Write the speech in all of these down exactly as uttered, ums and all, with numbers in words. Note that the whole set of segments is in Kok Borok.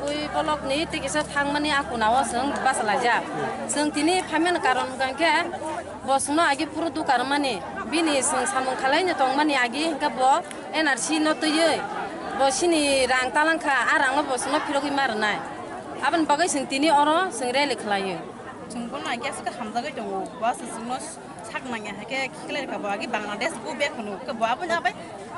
Pui bolok ni tei kisa thangmani a kuna o chwng bachalaijak. Chwng tini phaimani karon hwnkha khe bo chwngno agi phuru duka rwmani, bini chwng samung khalaino tongmani agi hwnkhe bo N R C no twiwi bo chini rang talangkha, a rangno bo chwngno phirogwi ma rwnai. Aboni bagwi chwng tini oro chwng rally khwlaiwi. Chwng bono agi aswk hamjagwi tongo, bo aswk chwngno sak nangya hai khe khiklai rwkha bo agi Bangladesh go back hwno khe bo abono abai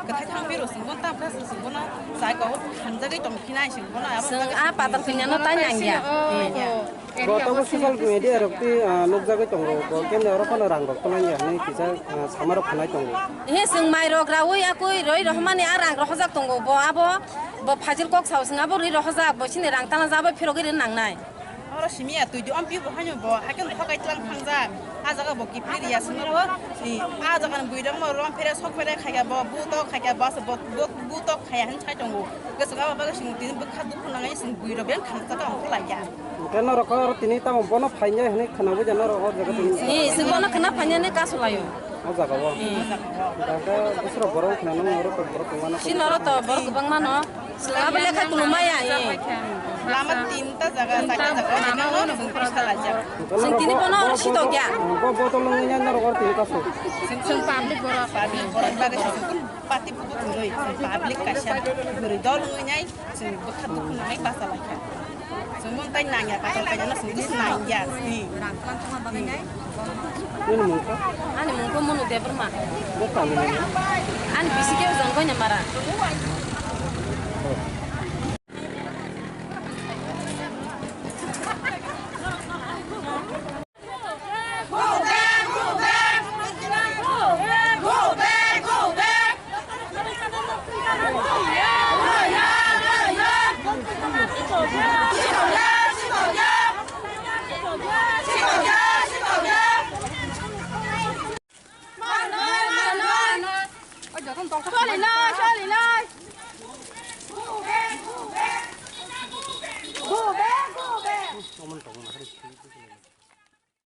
kwthai thang phiro chwng bono tam kha chwng bono chai ko hamjagwi tong phinai chwng bono abo Chwng bagwi a patal kanya no tai nangya. Bo tongo social media rok twi, ah, nukjagwi tongo, bo kemne oro phano rang rok twlangya hwnwi kisa, ah, samarok khwnai tongo. He chwng mai rok rawi akui roi rohmani a rang rohojak tongo, bo abo bo phajil kok sao chwng abo rwi rohojak, bo chini rang tana jabo phirogwi rw nangnai. Oro simi ya twi di, om pi bo haino bo, hakhe thokai tlang thangjak. A jaga bo kiphilwi ya simi bo, i, a jaga ni bwrwi rok mo rom phere, sok phere khaikha bo, bu tok khaikha bo, asa bo, bo, bu tok khaiya hin sai tongo. Gasa ga ba ga simi tini bwkha dukhu nangai simi bwrwi rok beng thangsa ka ongkho lai ya. Hwnkhe norok oro tini tamo bono phainai hinwi khwnawi ja norok o jaga tini. Ni, simi bono khwna phainani kasu laio. O jaga o. Hmm. Hwnkhe bwswrok borok khwna nang norok borok tongmano. Si norok to borok kwbangma no. Swngabo lekha kulumaya, eh. Lama tinta jaga, tinta chaita jaga, lama no, no, no, no, no. Chwng tini bono oro si tokya. Bo botol wngwi nai norok oro tini kasu. Chwng, chwng public borok. Public borok bagwi se chwng party bubu kwrwi, chwng public kaisa kwrwi dol wngwi nai, chwng bwkha dukhu nangwi basa laikha. Chwng mon tai nangya, kaisa kaisa no chwng bwswk nangya. Nini mung kha? Ani mung kha Monu Debbarma. Bo tamni mung? Ani bisi khe Jongkoina Mara.